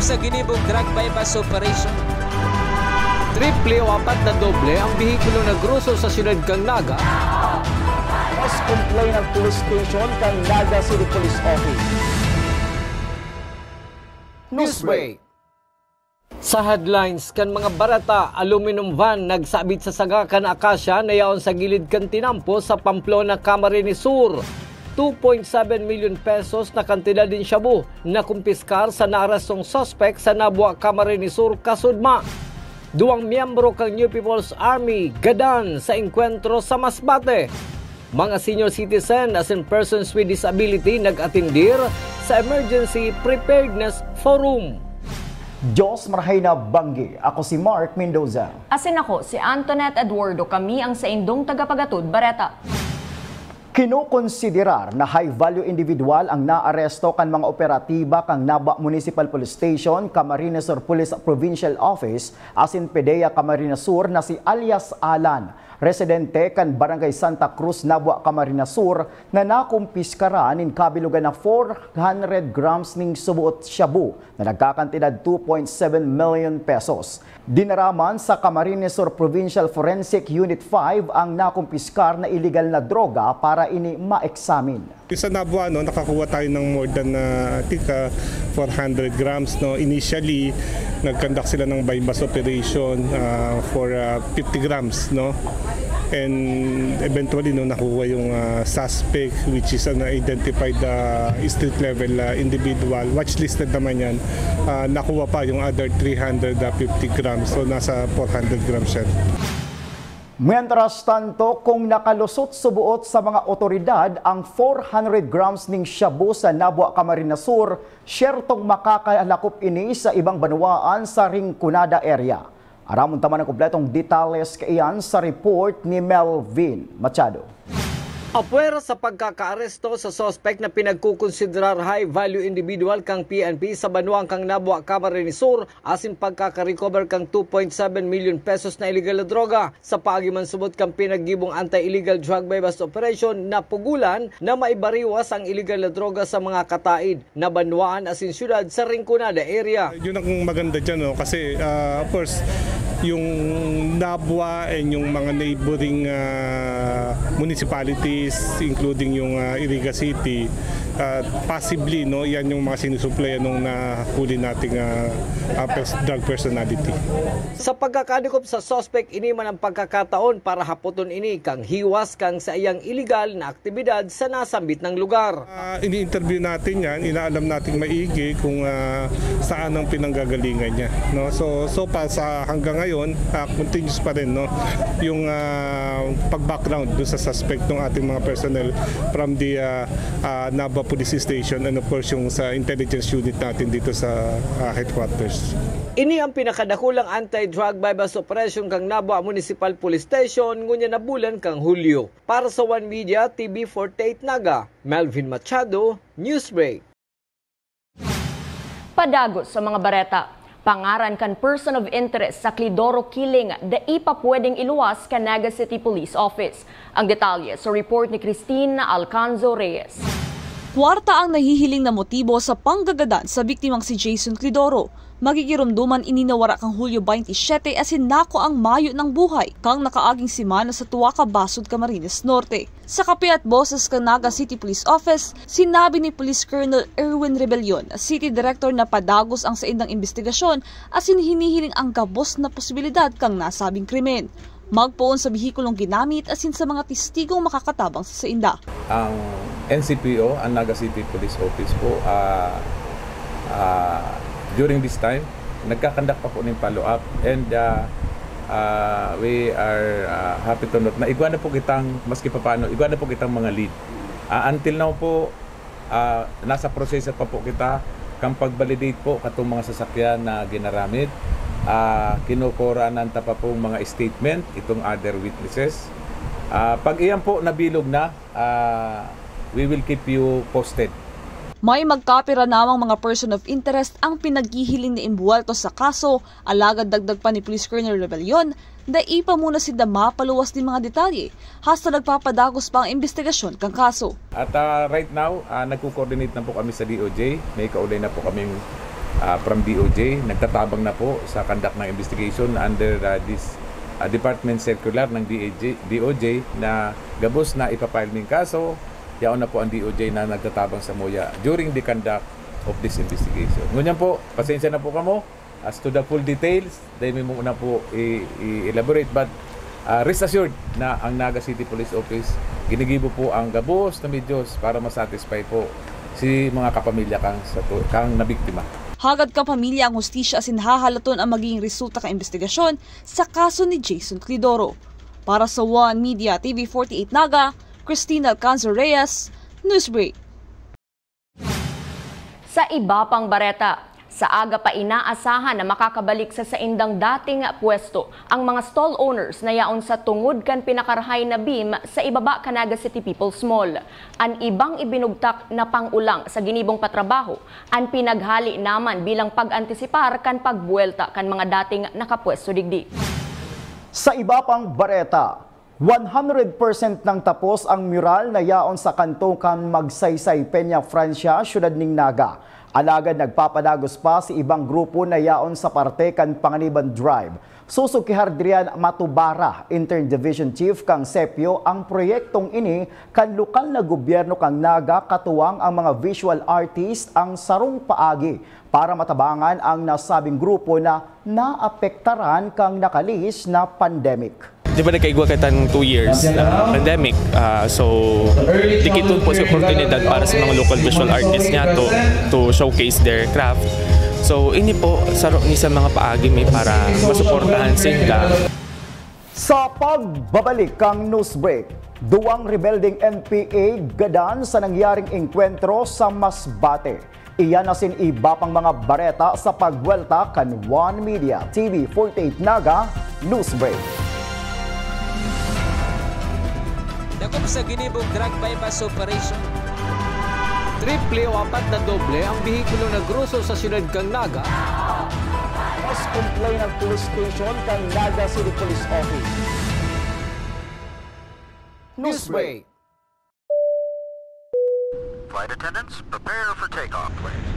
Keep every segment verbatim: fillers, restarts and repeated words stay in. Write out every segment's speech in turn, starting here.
Sa ginibong drug buy-bust operation, triple o apat na doble ang behikulo na groso sa siyudad kan Naga. Mas complain ang police station kan Naga City Police Office. Newsbreak. Sa headlines kan mga bareta, aluminum van nagsabit sa sanga kan akasya na yaon sa gilid kan tinampo sa Pamplona, Camarines Sur. Two point seven million pesos na kantidad nin shabu na kumpiskar sa naarestong suspek sa Nabua, Camarines Sur, Kasudma. Duwang miyembro kan New People's Army gadan sa engkwentro sa Masbate. Mga senior citizen asin persons with disability nag-atindir sa Emergency Preparedness Forum. Diyos marahay na banggi. Ako si Mark Mendoza. Asin ako si Antoinette Eduardo. Kami ang saindong tagapagatod bareta. Kinokonsiderar na high-value individual ang naaresto kan mga operatiba kan Nabua Municipal Police Station, Camarines Sur Police Provincial Office, asin PDEA Camarines Sur na si alias Alan, residente kan Barangay Santa Cruz, Nabua, Camarines Sur, na nakumpiskaran nin kabilogan na four hundred grams ning suboot shabu na nagkakantidad two point seven million pesos. Dinara man sa Camarines Sur Provincial Forensic Unit five ang nakumpiskar na iligal na droga para ini ma-examine. Sa Nabua, no, nakakuha tayo ng more than, ah, I think, ah, four hundred grams, no. Initially, nag-conduct sila ng buy-bust operation, ah, for, ah, fifty grams, no. And eventually, no, nakuha yung, ah, suspect, which is an identified, ah, street level, ah, individual. Watchlisted naman yan. Ah, nakuha pa yung other three hundred fifty grams. So, nasa four hundred grams siya. Mientras tanto, kung nakalusot suboot sa mga otoridad ang four hundred grams ning shabu sa Nabua, Camarines Sur, syertong makakalakop ini sa ibang banwaan sa Rinconada area. Aramon ta man ang kompletong detalles kaiyan sa report ni Melvin Machado. Apwera sa pagkakaaresto sa suspek na pinagkukonsiderar high-value individual kang P N P sa banwaan kan Nabua, Camarines Sur, asin pagkakarecover kan two point seven million pesos na iligal na droga, sa paagi man subot kan pinaggibong anti-illegal drug buy-bust operation, napugolan na maibariwas ang iligal na droga sa mga kataid na banwaan asin syudad sa Rinconada area. Yun ang maganda dyan, no? Kasi, ah, of course, yung Nabua and yung mga neighboring, ah, municipalities, including yung, ah, Iriga City, ah, possibly, no, yan yung mga sinusuplayan nung nahuli nating, ah, ah, pers-, drug personality. Sa pagkakadikop sa suspect, ini man ang pagkakataon para hapoton ini kan hiwas kan saiyang iligal na aktibidad sa nasambit na lugar. Ah, ini-interview natin yan, inaalam nating maigi kung, ah, saan ang pinanggagalingan niya, no? So, so far sa hanggang ngayon, ah, continuous pa rin, no, yung, ah, pag-background doon sa suspect ng ating mga personnel from the, ah, ah, Nabua Police Station and of course yung sa intelligence unit natin dito sa, ah, headquarters. Ini ang pinakadakulang anti-drug buy-bust operation kan Nabua Municipal Police Station ngunyan na bulan kan Hulyo. Para sa One Media, T V forty-eight Naga, Melvin Machado, Newsbreak. Padagos sa mga bareta. Pangaran kan person of interest sa Clidoro killing dai pa pwedeng iluwas kan Naga City Police Office. Ang detalye sa report ni Christine Alcanzo Reyes. Kwarta ang nahihiling na motibo sa panggagadan sa biktimang si Jason Clidoro. Magigiromdoman ini na wara kan Hulyo twenty-seven asin nakuang mayo na buhay kan nakaaging semana sa Tuaca, Basud, Camarines Norte. Sa kapiat boses kan Naga City Police Office, sinabi ni Police Colonel Erwin Rebellion, City Director, na padagos ang saindang imbestigasyon asin hinihiling ang gabos na posibilidad kan nasabing krimen. Magpoon sa behikulong ginamit asin sa mga testigong makakatabang sa sainda. Ang N C P O, ang Naga City Police Office po, ah, ah, during this time, nagkakandak pa po ng follow-up and, ah, ah, we are, ah, happy to note na igwa na po kitang, maski papaano, igwa na po kitang mga lead. Ah, until now po, ah, nasa proseso pa po kita kan pag-validate po katong mga sasakyan na ginaramit. Ah, kinukuranan ta pa pong mga statement itong other witnesses. Ah, pag iyan po nabilog na, ah, we will keep you posted. May magkapira namang mga person of interest ang pinaghihiling na imbuwelto sa kaso, alagad dagdag pa ni Police Colonel Rebellion, dai pa muna sinda mapaluwas nin mga detalye, hasta nagpapadagos pa ang imbestigasyon kan kaso. At, ah, right now, ah, nagko-coordinate na po kami sa D O J. May kaulay na po kaming, ah, from D O J, nagtatabang na po sa conduct ng investigation under, ah, this, ah, department circular ng D A J, D O J na gabos na ipapile ning kaso, yaon na po ang D O J na nagtatabang sa MOYA during the conduct of this investigation. Ngunyan po, pasensya na po kamo. As to the full details, dai mi muna po i-, i-elaborate, but, ah, rest assured na ang Naga City Police Office ginigibo po ang gabos na medyos para ma-satisfy po si mga kapamilya kang sa tu-, kang nabiktima. Hagad kan pamilya ang hustisya asin hahalaton ang magiging resulta kan imbestigasyon sa kaso ni Jason Clidoro. Para sa One Media T V forty-eight Naga, Christine Alcanzar Reyes, Newsbreak. Sa iba pang bareta, sa aga pa inaasahan na makakabalik sa saindang dating pwesto ang mga stall owners na yaon sa tungod kan pinakarahay na beam sa ibaba kan Naga City People's Mall. An ibang ibinugtak na pang-ulang sa ginibong patrabaho, an pinaghali naman bilang pag-antisipar kan pagbuwelta kan mga dating nakapwesto digdi. Sa iba pang bareta, one hundred percent nang tapos ang mural na yaon sa kanto kan Magsaysay, Peña Francia, siyudad nin Naga. Alagad nagpapadagos pa si ibang grupo na yaon sa parte kan Panganiban Drive. Sosog ki Hardrian Matubara, Intern Division Chief kan Sepyo, ang proyektong ini kan lokal na gobyerno kan Naga, katuwang ang mga visual artist, ang sarong paagi para matabangan ang nasabing grupo na naapektaran kan nakalihis na pandemic. Di ba nagkaigwa kitang two years na pandemic? Ah, so, digdi po si oportunidad para sa mga local visual artists niya to, to showcase their craft. So, ini po, saro ni sa mga paagi mi para masuportahan sinda. Sa pagbabalik kan Newsbreak, duwang rebeldeng N P A gadan sa nangyaring engkwentro sa Masbate. Iyan asin iba pang mga bareta sa pagbuwelta kan One Media T V forty-eight Naga Newsbreak. Dakop sa ginibong drug buy-bust operation. Triple o apat na doble ang behikulo na groso sa siyudad kan Naga. Mas complaint ang police station kan Naga City Police Office. Newsbreak. Flight attendants, prepare for takeoff, please.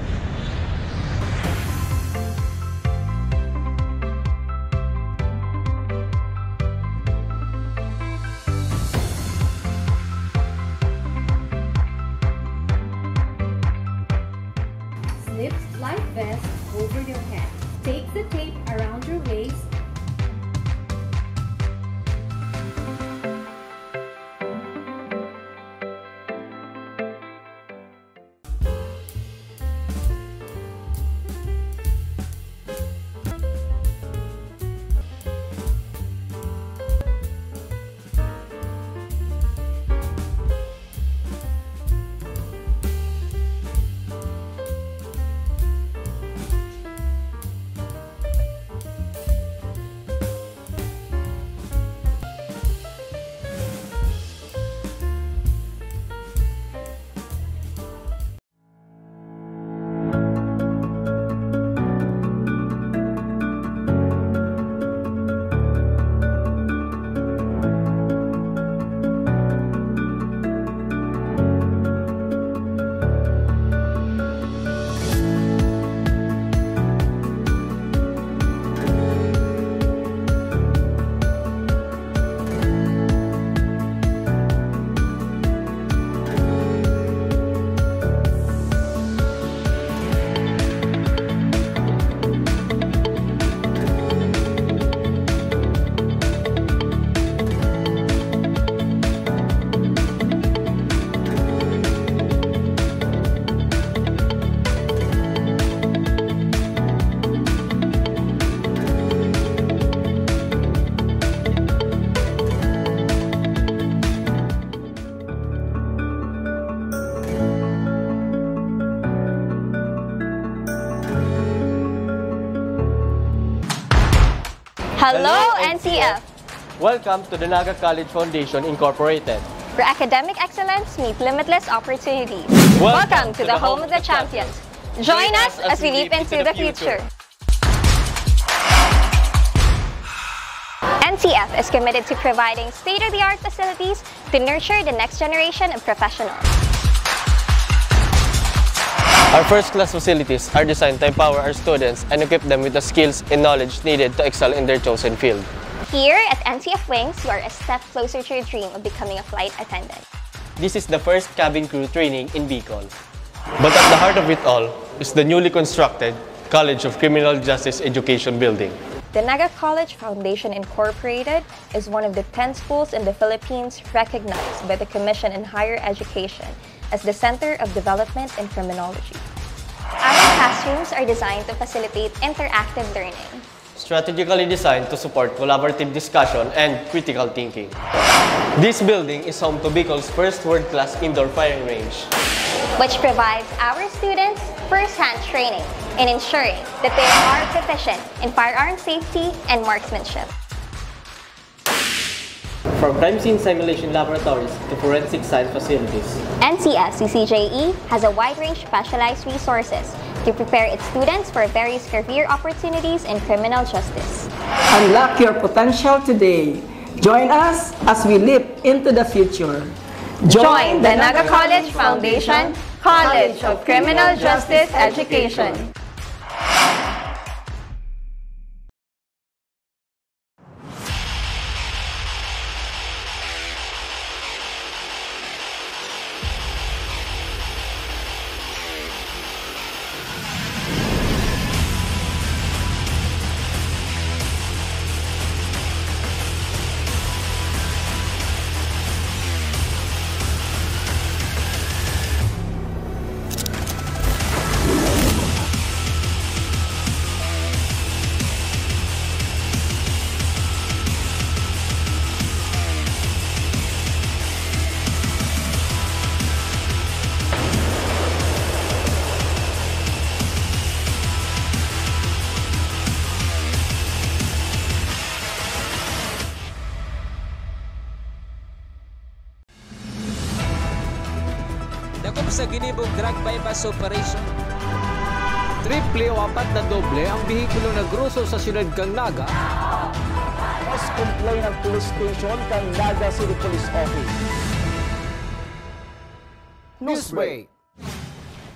Slip life vest over your head. Take the tape around your waist. Hello, N C F! Welcome to the Naga College Foundation Incorporated, where academic excellence meet limitless opportunities. Welcome to the home of the champions. Join us as we leap into the future. N C F is committed to providing state-of-the-art facilities to nurture the next generation of professionals. Our first-class facilities are designed to empower our students and equip them with the skills and knowledge needed to excel in their chosen field. Here at N C F Wings, you are a step closer to your dream of becoming a flight attendant. This is the first cabin crew training in Bicol. But at the heart of it all is the newly constructed College of Criminal Justice Education Building. The Naga College Foundation Incorporated is one of the ten schools in the Philippines recognized by the Commission on Higher Education as the Center of Development in Criminology. Our classrooms are designed to facilitate interactive learning. Strategically designed to support collaborative discussion and critical thinking. This building is home to Bicol's first world-class indoor firing range, which provides our students first-hand training in ensuring that they are proficient in firearm safety and marksmanship. From crime scene simulation laboratories to forensic science facilities, N C S C C J E has a wide range of specialized resources to prepare its students for various career opportunities in criminal justice. Unlock your potential today. Join us as we leap into the future. Join the Naga College Foundation College of Criminal Justice Education. Dakop sa ginibong drug buy-bust operation. Triple o apat na doble ang behikulo na groso sa siyudad kan Naga. Mas complain ang police station kan Naga City Police Office. Newsbreak.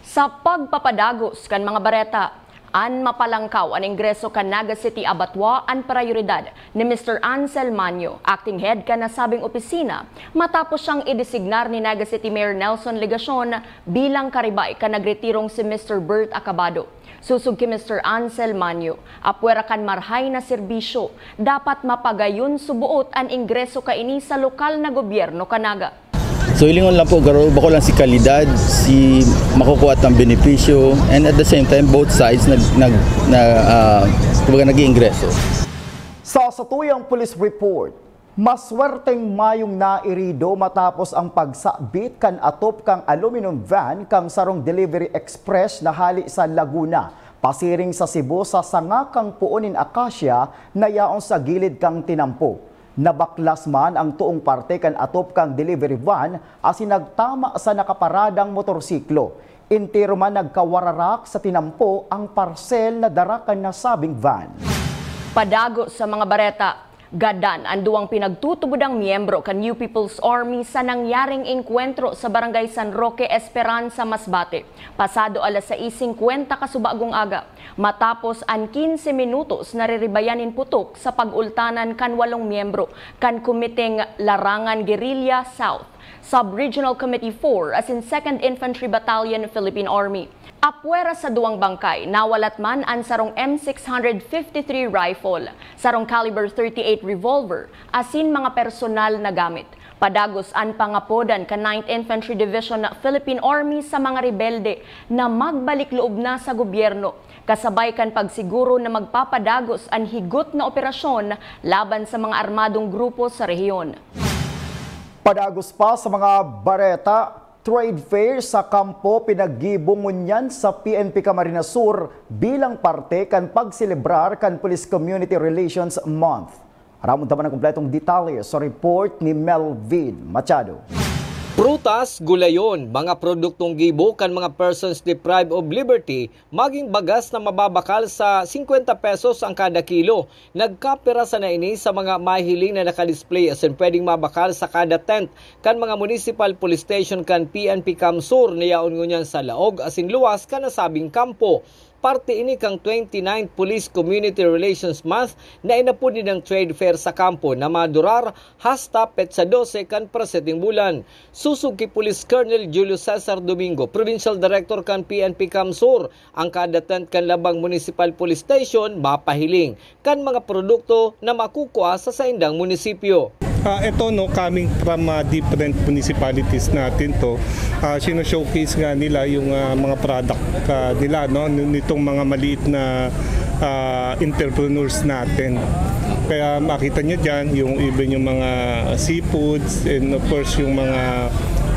Sa pagpapadagos kan mga bareta, an mapalangkaw an ingreso kan Naga City Abattoir an prayoridad ni Mister Ansel Manyo, acting head kan nasabing opisina, matapos siyang idesignar ni Naga City Mayor Nelson Legacion bilang karibay kan nagretirong si Mister Bert Acabado. Sosog ki Mister Ansel Manyo, apwera kan marahay na serbisyo, dapat mapagayon suboot an ingreso kaini sa lokal na gobyerno kan Naga. So, hilingon lang po, garo, bako lang si kalidad, si makukuha tang benepisyo, and at the same time, both sides nag, nag, na, ah, kumbaga, nag-iingreso. Sa satuyang police report, maswerteng mayong nairido matapos ang pagsabit kan atop kan aluminum van kan sarong delivery express na hale sa Laguna, pasiring sa Cebu, sa sanga kan puon nin akasya na yaon sa gilid kan tinampo. Nabaklas man ang toong parte kan atop kan delivery van asin nagtama sa nakaparadang motorsiklo. Entero man nagkawararak sa tinampo ang parsel na dara kan nasabing van. Padagos sa mga bareta, gadan an duwang pinagtutubodang miyembro kan New People's Army sa nangyaring engkwentro sa Barangay San Roque, Esperanza, Masbate, pasado alas sais singkwenta kasubagong aga. Matapos an quince minutos, nariribayan nin putok sa pag-ultanan kan walong miyembro kan Komiteng Larangan Guerrilla South, Sub-Regional Committee four asin Second Infantry Battalion, Philippine Army. Apwera sa duwang bangkay, nawalat man an sarong M six hundred fifty-three rifle, sarong caliber thirty-eight revolver, asin mga personal na gamit. Padagos an pangapodan kan Ninth Infantry Division na Philippine Army sa mga rebelde na magbalik loob na sa gobyerno, kasabay kan pagsiguro na magpapadagos an higot na operasyon laban sa mga armadong grupo sa rehiyon. Padagos pa sa mga bareta, trade fair sa kampo pinaggibo ngunyan sa P N P Camarines Sur bilang parte kan pagselebrar kan Police Community Relations Month. Aramon ta man an kompletong detalye sa report ni Melvin Machado. Prutas, gulayon, mga produktong gibo kan mga persons deprived of liberty, maging bagas na mababakal sa singkwenta pesos ang kada kilo. Nagkapira sana ini sa mga mahiling na nakadisplay asin pwedeng mabakal sa kada tent kan mga municipal police station kan P N P CamSur na yaon ngunyan sa laog asin luwas kan nasabing kampo. Parte ini kan twenty-ninth Police Community Relations Month na inapod nindang trade fair sa kampo na madurar hasta petsa dose kan presenteng bulan. Sosog ki Police Colonel Julio Cesar Domingo, Provincial Director kan P N P CamSur, ang kada tent kan labang Municipal Police Station mapahiling kan mga produkto na makukua sa saindang munisipyo. Ah, ito, no, coming from ah, different municipalities natin to, ah, sino-showcase nga nila yung ah, mga product ah, nila, no, nitong mga maliit na ah, entrepreneurs natin. Kaya makita nyo dyan yung even yung mga seafoods and of course yung mga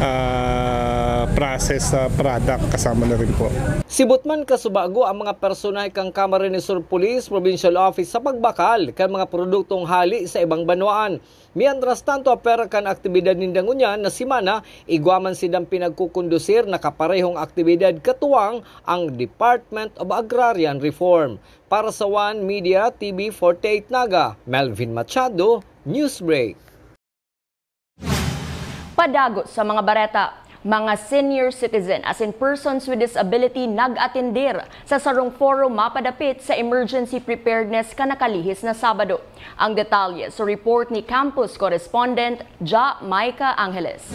ah, processed ah, product kasama na rin po. Sibot man kasubago ang mga personahe kan Camarines Sur Police Provincial Office sa pagbakal kan mga produktong hali sa ibang banwaan. Mientras tanto, apwera kan aktibidad ninda ngunyan na semana, igwa man sindang pinagkukondusir na kaparehong aktibidad katuwang ang Department of Agrarian Reform. Para sa One Media T V forty-eight Naga, Melvin Machado, Newsbreak. Padagos sa mga bareta, mga senior citizen asin persons with disability nag-atendir sa sarong forum mapadapit sa emergency preparedness kan nakalihis na Sabado. Ang detalye sa report ni campus correspondent Ja Micah Angeles.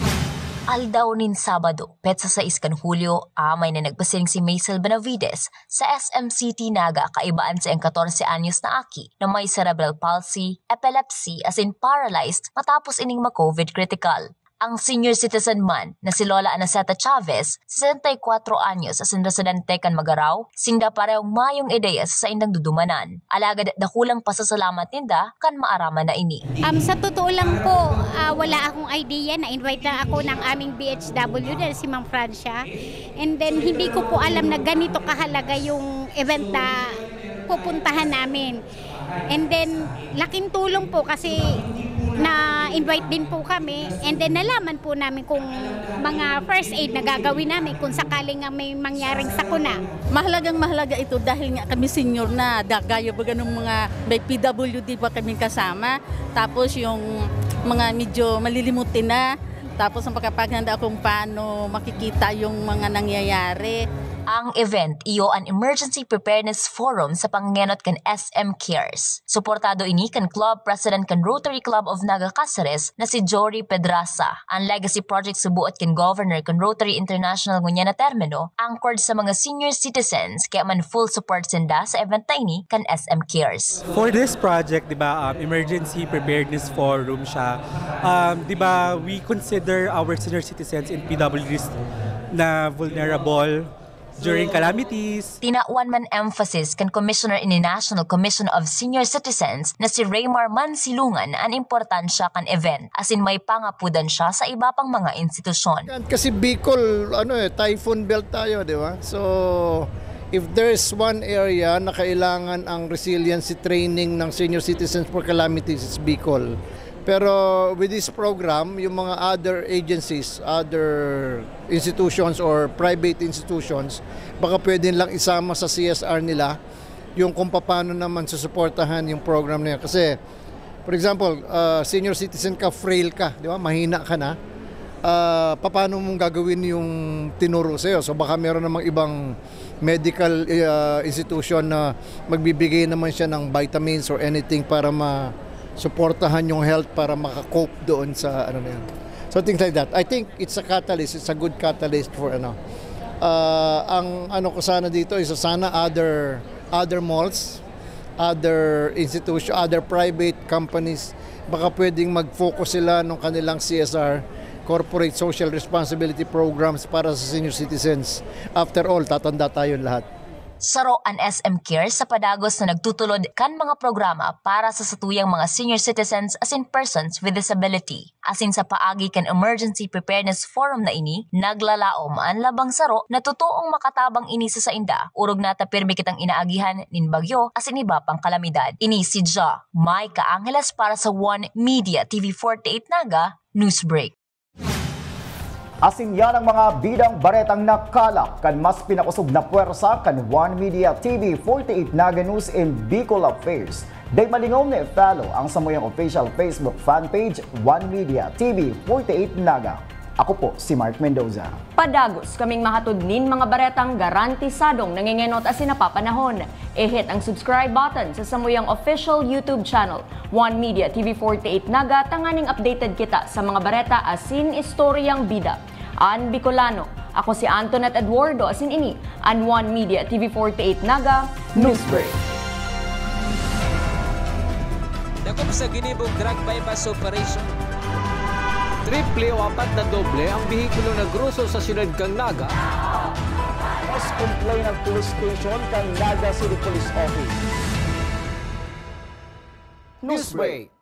Aldaw nin Sabado, petsa sais kan Hulyo, amay na nagpasiring si Maisel Benavides sa S M City Naga kaiba an saiyang katorse anyos na aki na may cerebral palsy, epilepsy asin paralyzed matapos ining ma-COVID critical. Ang senior citizen man na si Lola Anaceta Chavez, sesenta y kwatro anyos asin residente kan Magarao, sinda parehong mayong ideya sa saindang dudumanan. Alagad dakulang pasasalamat ninda kan maaraman na ini. Um, sa totoo lang po, ah, wala akong idea. Na-invite lang ako ng aming B H W dahil si Ma'am Francia. And then, hindi ko po alam na ganito kahalaga yung event na pupuntahan namin. And then, laking tulong po kasi na-invite din po kami. And then, nalaman po namin kung mga first aid na gagawin namin kung sakaling nga may mangyaring sakuna. Mahalagang mahalaga ito dahil nga kami senior na, da- gaya ba ganun mga may P W D pa kaming kasama. Tapos yung mga medyo malilimutin na. Tapos ang pagkapaghanda kung paano makikita yung mga nangyayari. Ang event iyo an Emergency Preparedness Forum sa pangenot kan S M Cares. Suportado ini kan Club President kan Rotary Club of Naga Caceres na si Jory Pedraza. An Legacy Project subuot kan Governor kan Rotary International ngunyan na termino, anchored sa mga senior citizens, kaya man full support sinda sa event na ini kan S M Cares. For this project, di ba, um, Emergency Preparedness Forum siya. Um, di ba, we consider our senior citizens in P W Ds na vulnerable during calamities. Tinawan man emphasis kan Commissioner ini National Commission of Senior Citizens na si Raymar Mansilungan an importansya kan event, asin may pangapudan siya sa iba pang mga institusyon. Kasi Bicol, ano eh, typhoon belt tayo, di ba? So, if there's one area na kailangan ang resiliency training ng senior citizens for calamities, it's Bicol. Pero with this program, yung mga other agencies, other institutions or private institutions, baka pwede lang isama sa C S R nila yung kung paano naman susuportahan yung program na yun. Kasi, for example, uh, senior citizen ka, frail ka, di ba? Mahina ka na. Uh, paano mong gagawin yung tinuro sa'yo? So baka meron namang ibang medical uh, institution na magbibigay naman siya ng vitamins or anything para ma suportahan yung health para maka-cope doon sa ano na yun. So things like that. I think it's a catalyst, it's a good catalyst for ano. Uh, ang ano ko sana dito is sana other other malls, other institution, other private companies, baka pwedeng mag-focus sila ng kanilang C S R, corporate social responsibility programs para sa senior citizens. After all, tatanda tayo lahat. Saro an S M Care sa padagos na nagtutulod kan mga programa para sa satuyang mga senior citizens asin persons with disability. Asin sa paagi kan Emergency Preparedness Forum na ini, naglalaom an labang saro na totoong makatabang ini sa sainda, orog na ta pirmi kitang inaagihan nin bagyo asin iba pang kalamidad. Ini si Ja Micah Angeles para sa One Media T V forty-eight Naga Newsbreak. Asin yan ang mga bidang baretang nakalap kan mas pinakosog na pwersa kan One Media T V forty-eight Naga News and Bicol Affairs. Dai malingom na i-follow ang samuyang official Facebook fan page, One Media T V forty-eight Naga. Ako po si Mark Mendoza. Padagos kaming mahatod nin mga baretang garantisadong nangengenot asin napapanahon. I-hit ang subscribe button sa samuyang official YouTube channel, One Media T V forty-eight Naga, tanganing updated kita sa mga bareta asin istoryang bida. An Bicolano, ako si Antoinette Eduardo, asin ini an One Media T V forty-eight Naga Newsbreak. Dakop sa ginibong drug buy-bust operation. Triple o apat na doble ang behikulo na groso sa siyudad kan Naga. Mas complain ang police station kan Naga City Police Office. Newsbreak.